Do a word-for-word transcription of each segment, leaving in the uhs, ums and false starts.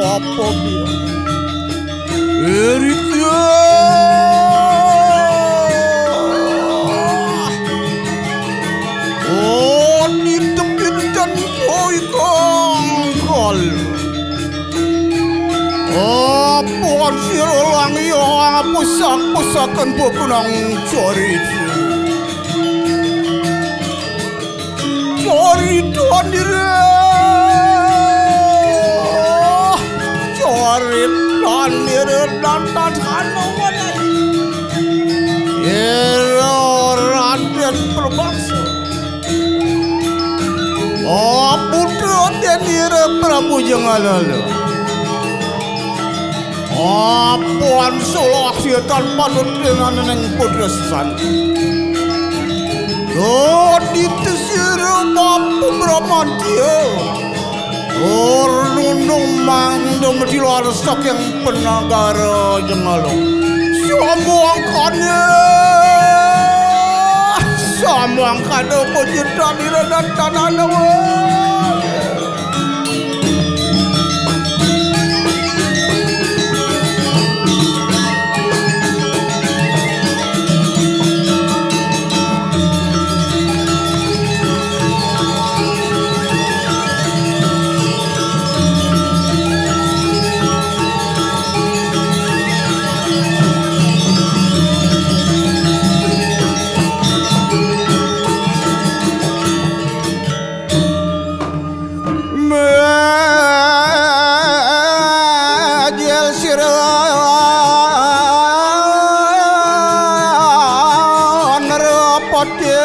Apa dia? Erika. Oh, di tepi dan koi kongkol. Apa sira langi pusak-pusakan bukunang cari. Cari tuan diri. Cari tuan diri dan tadhana walai. Ira Raden Perbangsa. Oh, putra Denira Prabu Jengalala. Apan salah setan patut dengan neng putra sesan. Dadi tesira bapu Bramantya. Tur nundung mandem di luar saking penagara Jengalung. Samangkana, samangkana pejetan ira dan tanana. Mejel sira nrepati.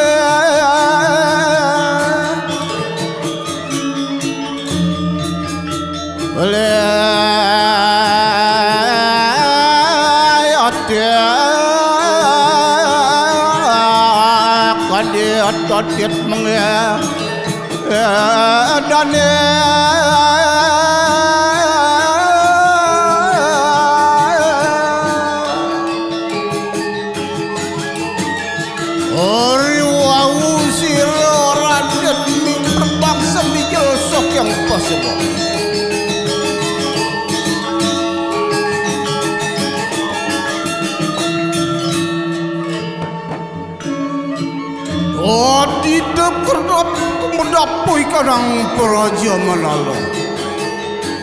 Oleh ati kadit-kadit mengedane. Ri wau sira Raden Ming Perbangsa mijil saking paseba. Adida kerep tumedap kanang praja manala.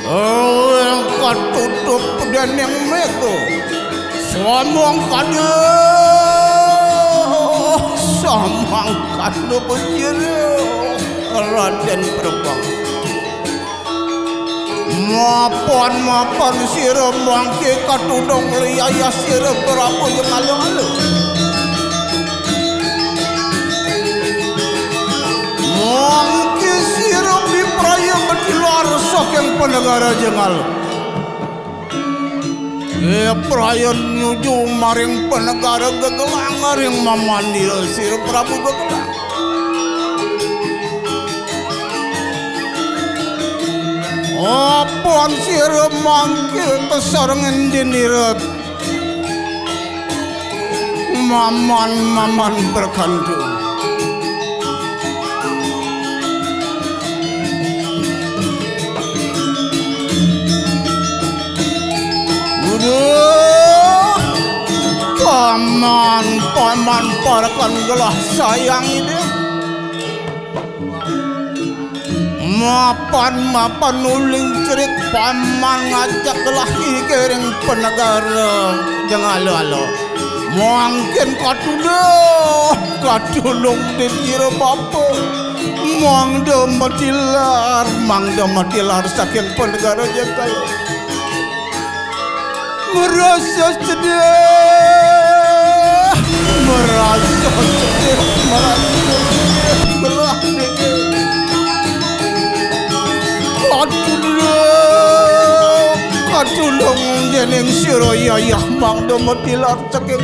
Ing katutup dening mega. Samangkana, samangkana bejira Raden Perbang. Mapan-mapan sira mangke katundung liyaya sira Prabu Jemala. Mangke sira bipraya matilar saking penegara Jengal. Bipraya nuju maring penegara Gegelang ring mamanira sira Prabu Gegelang. Apan sira mangke kasarengin dinira maman-maman berkandu. Uduh, paman, paman parekan gelah sayang ida. Mapan-mapan uling cerik paman ngajak gelah iring penegara Jengalala. Mangkin katulung, katulung dinira bapa. Mangda matilar, mangda matilar saking penegara Jengalala. Merasa sedih, merasa sedih, merasa sedih, belah diri. Katulung, katulung dening sira yayah mangda matilar saking.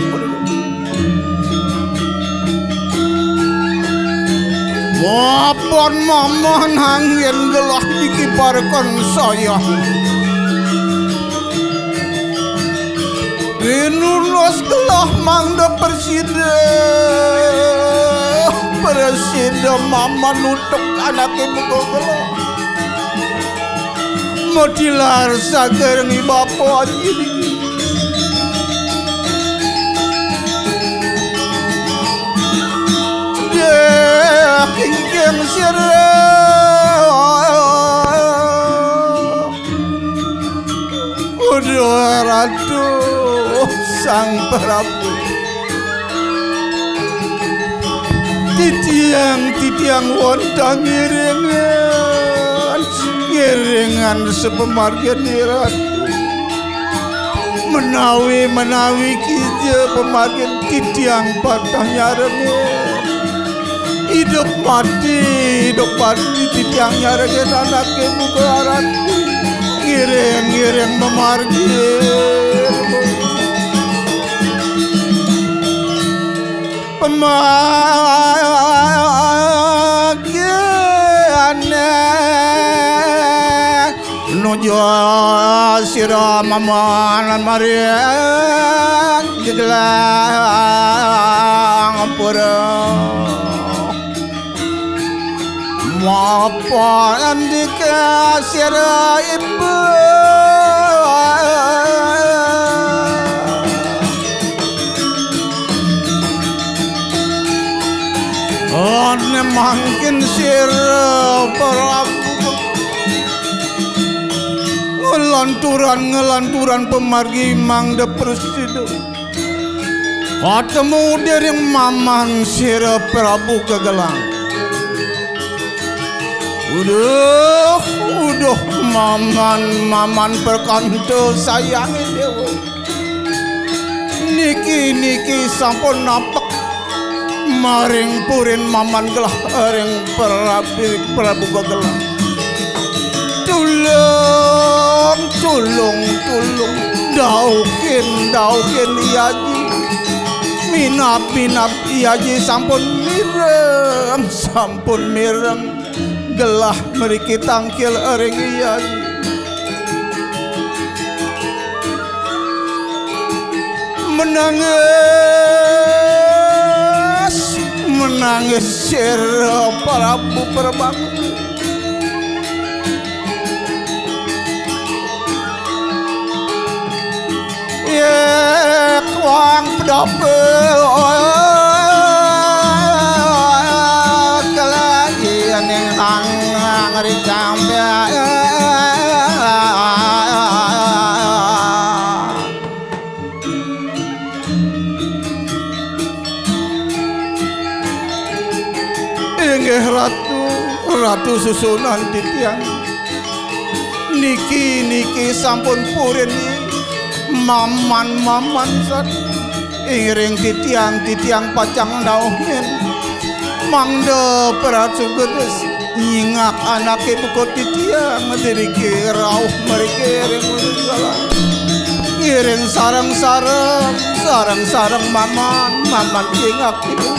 Mapan maman anggen gelah dikibarkan sayang. Pinulus gelah mangda presida, presida maman utuk anake buka gelah. Matilar sakereng i bapa aji niki. Deh, kingking sira. Uduh Ratu Sang Prabu. Titiang, titiang wantah ngiringan, ngiringan sapamargin Ratu. Menawi, menawi kija pamargin titiang patah nyarengin. Idup mati, idup mati titiang nyarengin anaké buka Ratu. Ngiring, ngiring pamargin. Pamarginé nuju sira maman maring jegelang pura. Mapa andika sira ibu? Ané mangkin sira Prabu ngelanturan, ngelanturan pamargi mangda prasida. Katemu dering maman sira Prabu Gegelang. Uduh, uduh, maman, maman perkanta sayangé déwa. Niki, niki sampun nampek maring purin maman gelah ring Prabu, Prabu Gegelang. Tulung, tulung, tulung. Dauhin, dauhin, Yaji. Minab, minab, Yaji sampun mireng, sampun mireng. Gelah mriki tangkil ring Yaji. Menangis, menangis sira Prabu Prabakti. Yé kuang pedapa kelagi ning tangang ricambé. Inggih Ratu, Ratu susunan titiang. Niki, niki sampun purin maman-maman sat. Iring titiang, titiang pacang nauhin. Mangda prasugedes nyingak anaké buka titiang diriki rauh mriki ring Wundalan. Ngiring sareng-sareng, sareng-sareng maman, maman nyingak ibu.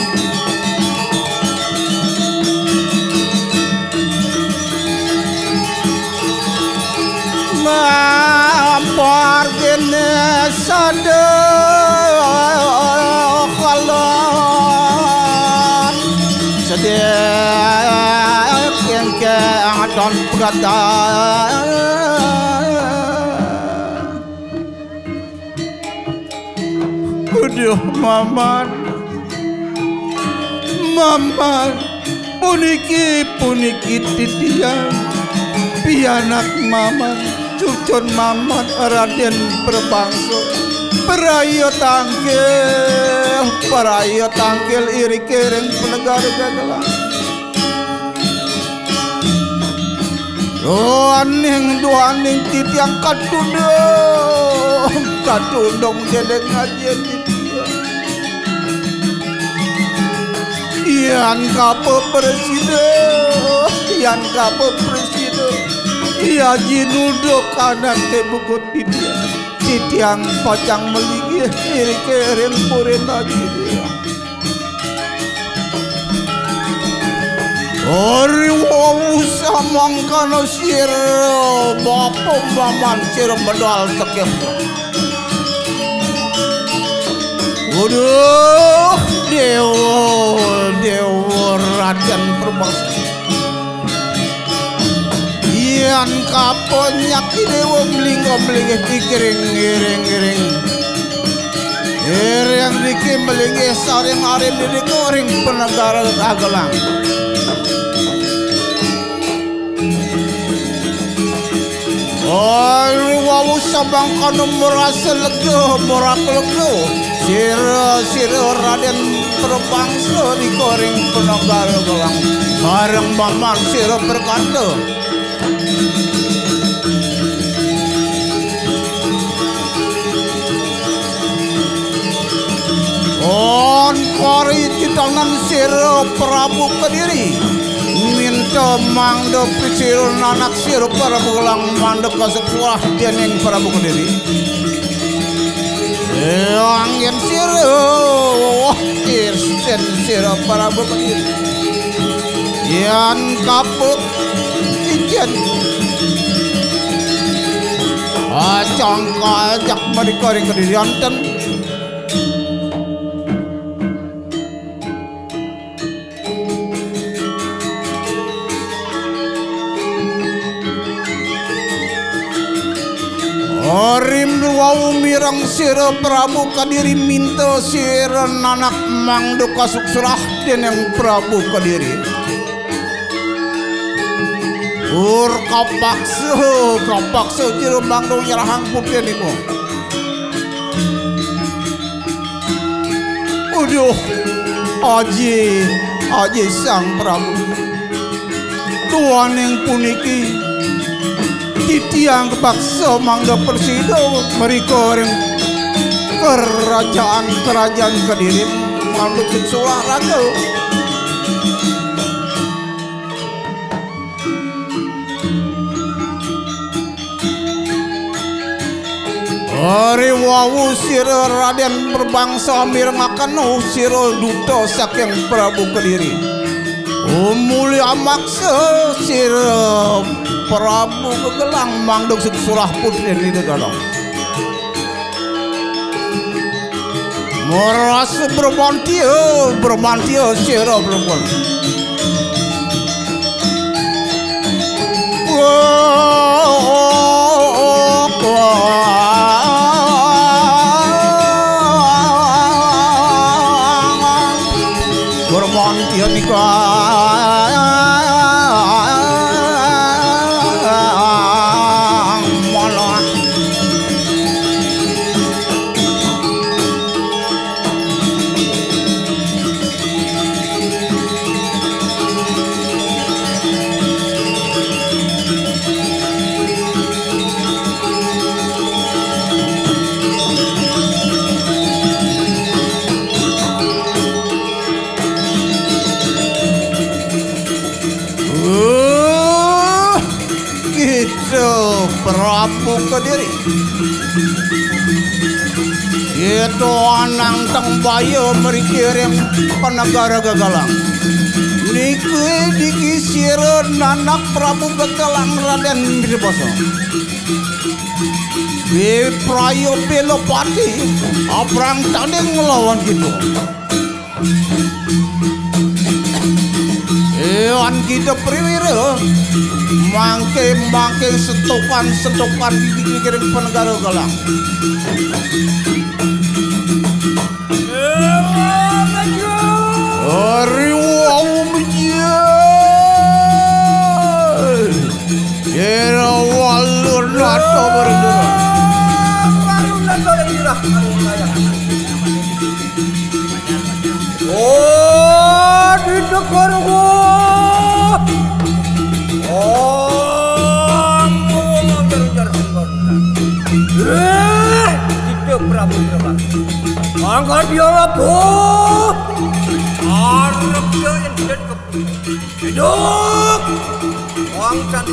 Ngampar kéné sada kalon sedih kéngkéng don pegatang. Uduh, maman. Maman. Puniki, puniki titiang. Pianak maman. Cucun maman Radén Prabangsa. Praya tangkil, praya tangkil iriki ring panegara Gegelang. Duaning, duaning titiang katundung, katundung déning ajin titiang. Yan kapepresida, yan kapepresida, Yaji nuduk anaké buka titiang. Titiang pacang malinggih iriki ring purin Aji. Ari wau samangkana sira bapa maman sira medal tekep. Uduh, Déwa, Déwa Radén Purba. Yan kaponyak i Dewa mlingga mlinggih ikiring ngiring-ngiring. Iring riki mlinggih saring arim diri koring penegara Gagelang. Ari wau samangkana merasa lega, merasa lega. Sira, sira Raden Prabangsa rika ring penegara Gagelang. Sareng maman sira berkata. Angkari titanan sira Prabu Kediri. Minta mangda sira nanak sira Prabu Gagelang mangda kasuksulah dening Prabu Kediri. Anggen sira, wah, irsen sira Prabu Kediri. Yan kapuk ijen. Acang kajak merika ring Kediri anten. Rimbu wau mireng sira Prabu Kediri minta sira nanak mangda kasuksulah dening Prabu Kediri. Ur kapaksa, kapaksa sira mangda nyerahang putri niku. Aduh, aji, aji Sang Prabu. Duaning puniki titiang kapaksa mangda prasida mrika ring kerajaan-kerajaan Kediri manut sing sulah raga. Ari wau sira Raden Prabangsa mirengaken sira duta saking Prabu Kediri. Umuli amaksa sira Prabu Gegelang mangda suksulah putri nida dadong. Moras bermantia, bermantia sira bermantia. Bermantia nika malah. Uh, kita Prabu Kediri. Ito anang teng baya mriki ring penegara Gegalang. Niki diki sira nanak Prabu Gegalang Raden Bidabasa. Wipraya Belopati abrang tanding nglawan kita. Ewan kita priwira mangke-mangke setukan-setukan di pikiring penegara Galang. Ari wau mejal. Kira walur nata berendera. Oh, di negara. Oh, ngomong jar-jar sembrono. Eh, kita Prabu Prabu. Angkat dia, Prabu. Arep dia yang hidup. Wangsan.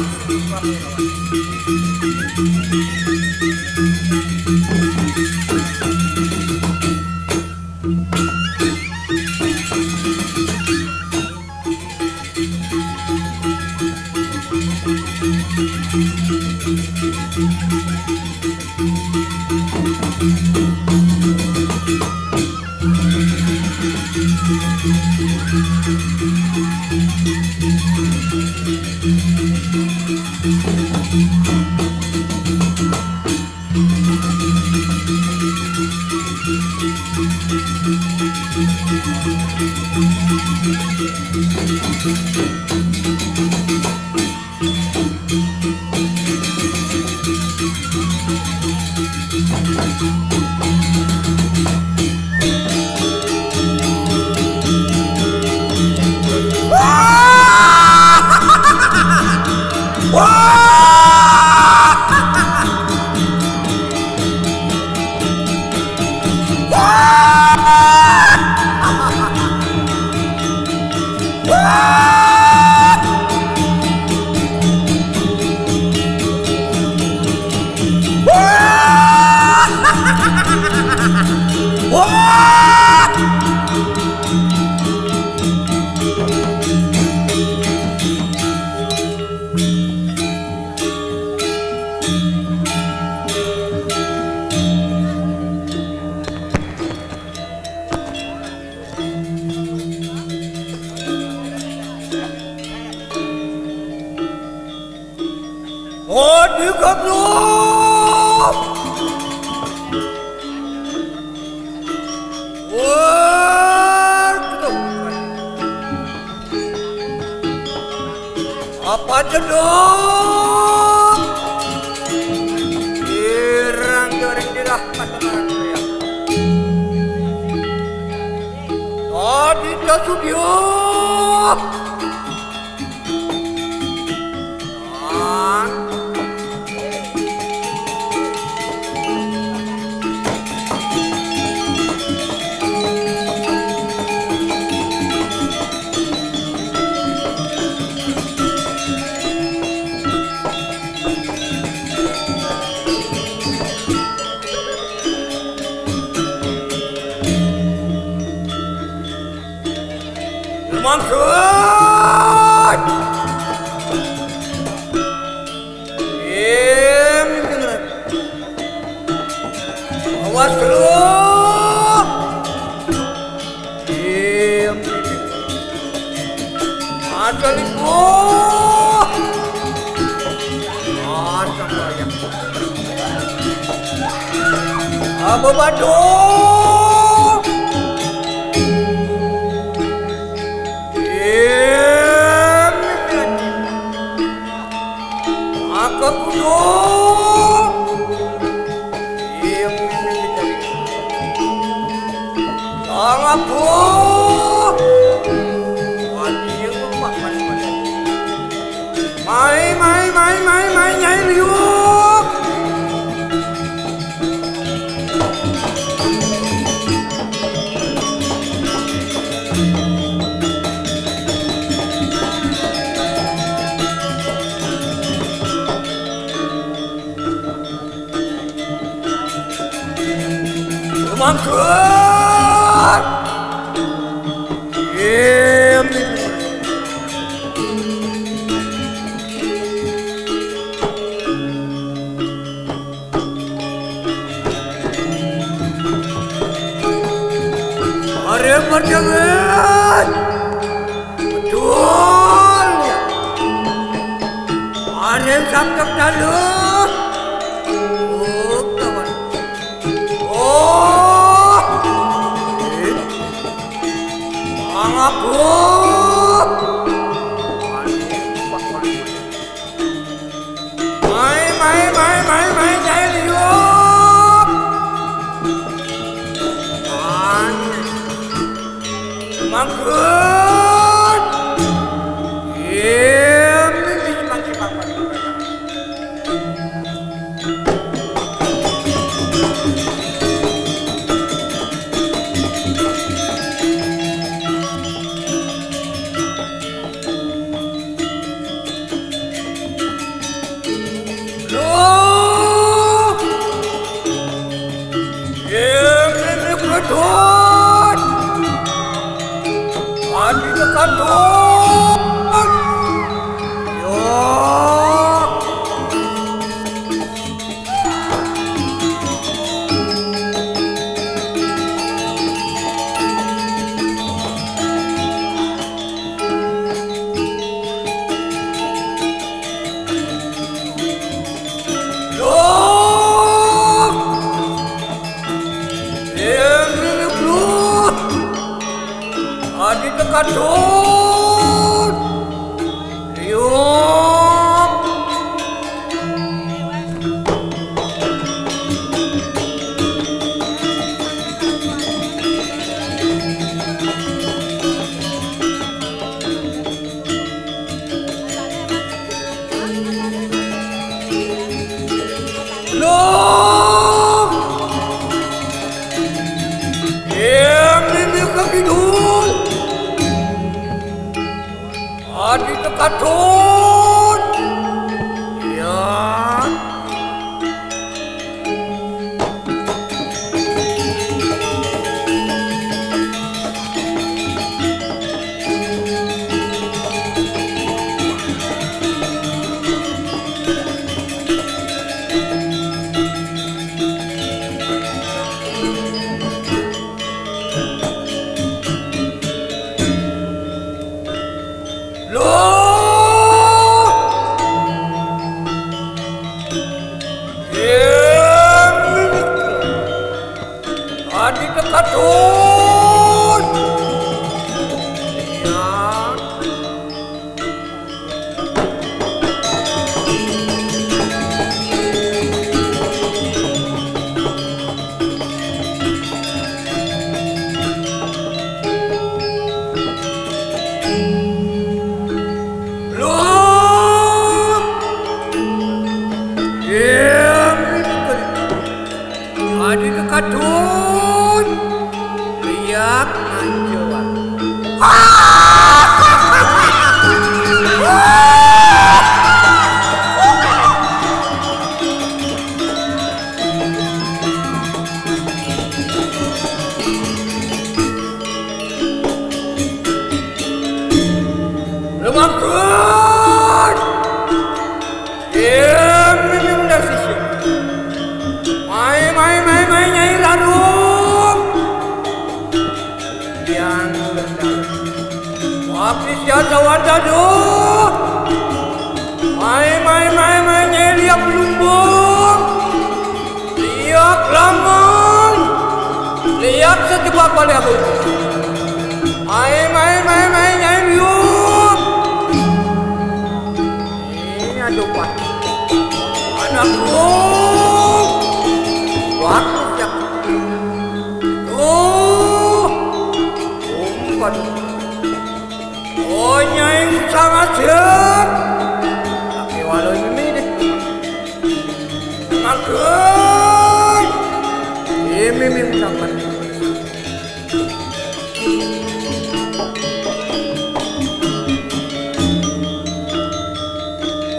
Oh, di goblok. Wah, tutup. Apa jeduk? Irang jaring dirahmat Tuhan ya. Tadi sudah. Maksud. Im, awas lu. Im, asal itu. Asal banyak. Apa batu? Em, maka kudu. Em, sangat buah. Wajib makan pada. Mai, mai, mai, mai, mai, Nyai Liuk. Makan. Em. Arep perjangan. Betul ya. Arep sampai dalam. Oh, kawan. Oh. Eh. Angaku. Mai, mai, mai, mai, mai, Nyai Liuk. Mai. Mangkut. Im, im, im, im, im. Aduh. Liuk. Loh! Yang ini ke kidul. Adi tekatun. Ya. Loh! Em, adi tekatun. Ya. Loh! Em, adi tekatun. Liak manjual. Lemakun! Em, em, em, dah sisi. Mai, mai, mai, mai, Nyai Larung. Yang benar. Waktu siasa warga tu. Mai, mai, mai, mai, Nyai Liak Lumbung. Liak Langon. Liak secepat balik aku. Mai, mai, mai, mai, Nyai Liuk. Ini ada empat. Anakku. Waktu siap. Tuh. Empat. Oh, Nyai sangat siap. Tapi walau ini deh. Makan. Ini memang.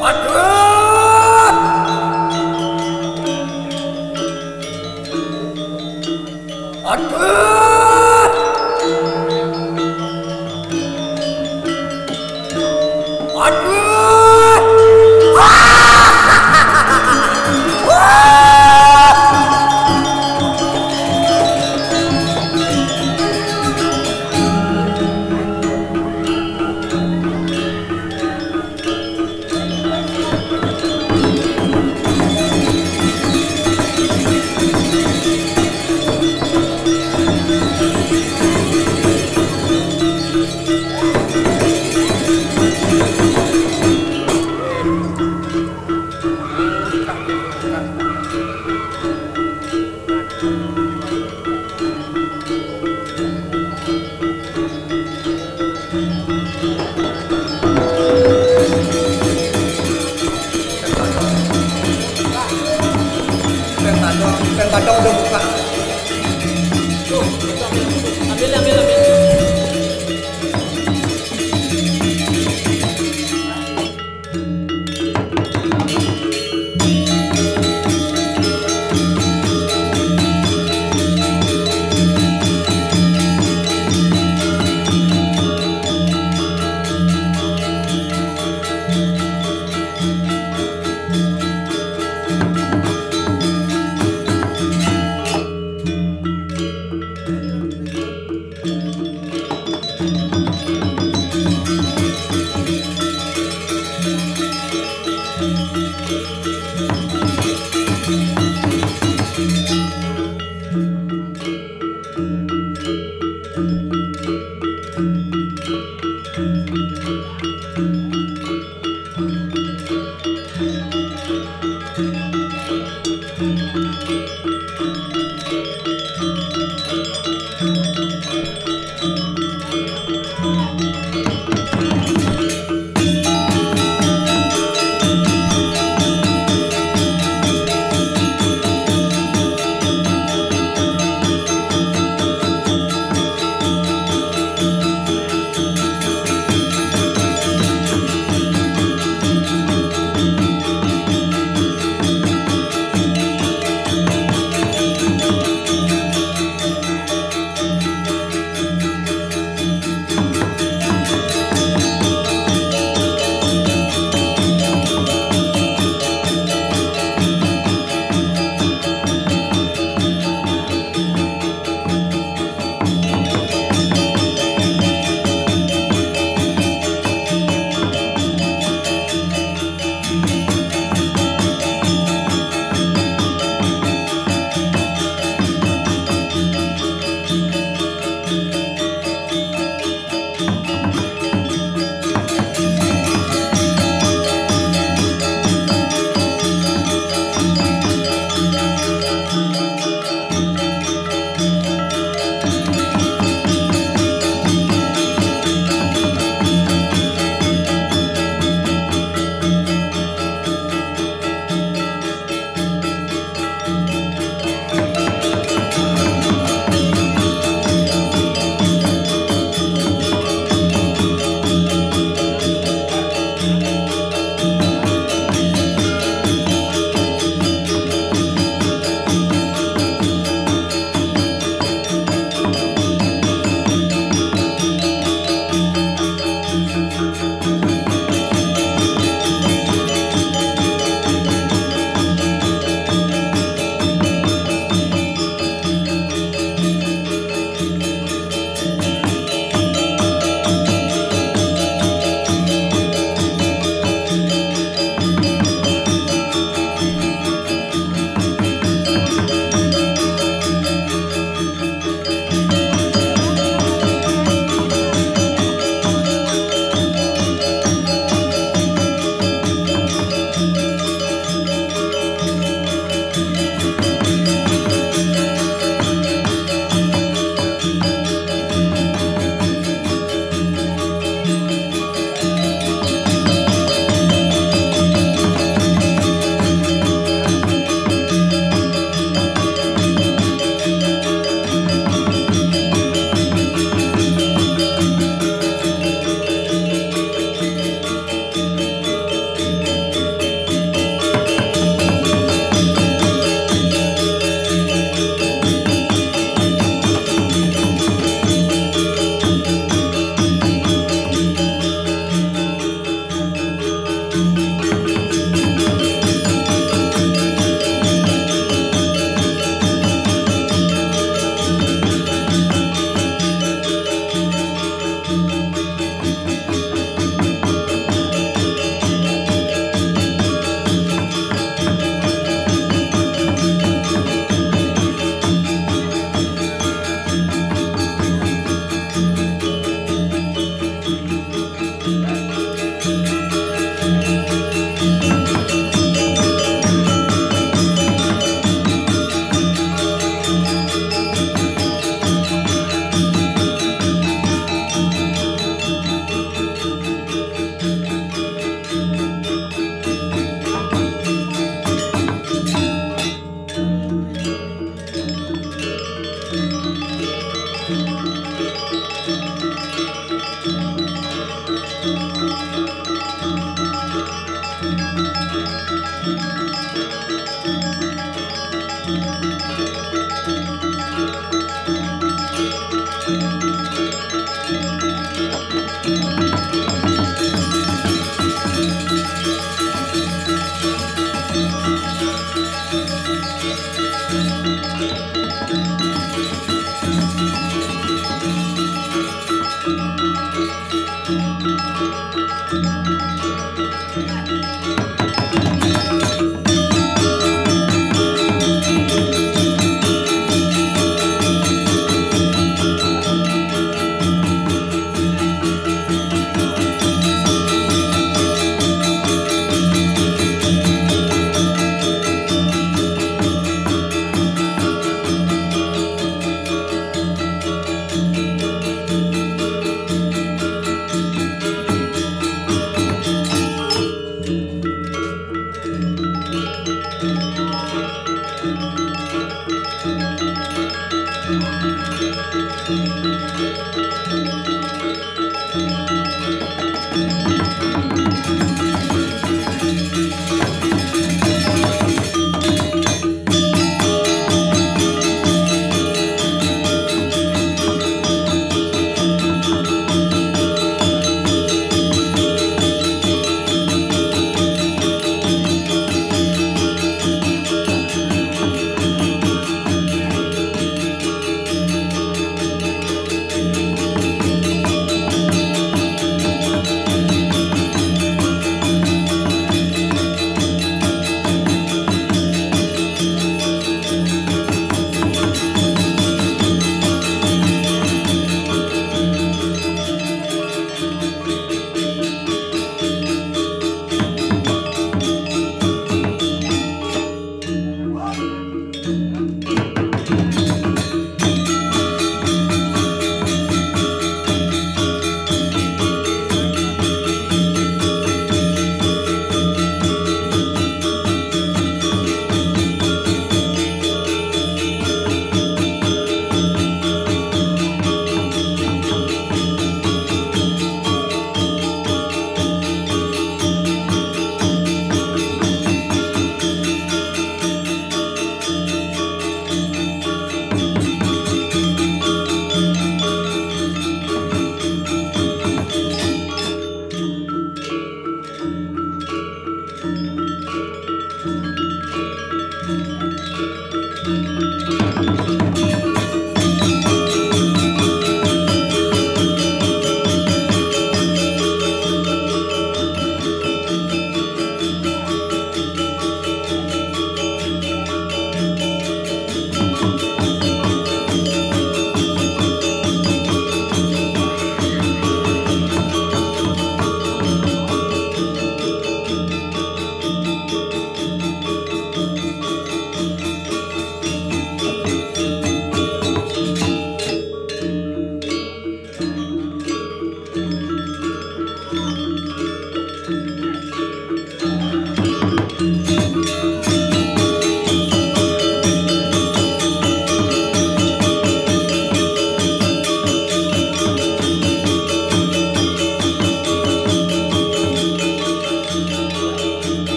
Aduh! Aduh! Aduh! Pen kadang, pen kadang udah buka. Tuh, ambil, ambil, ambil.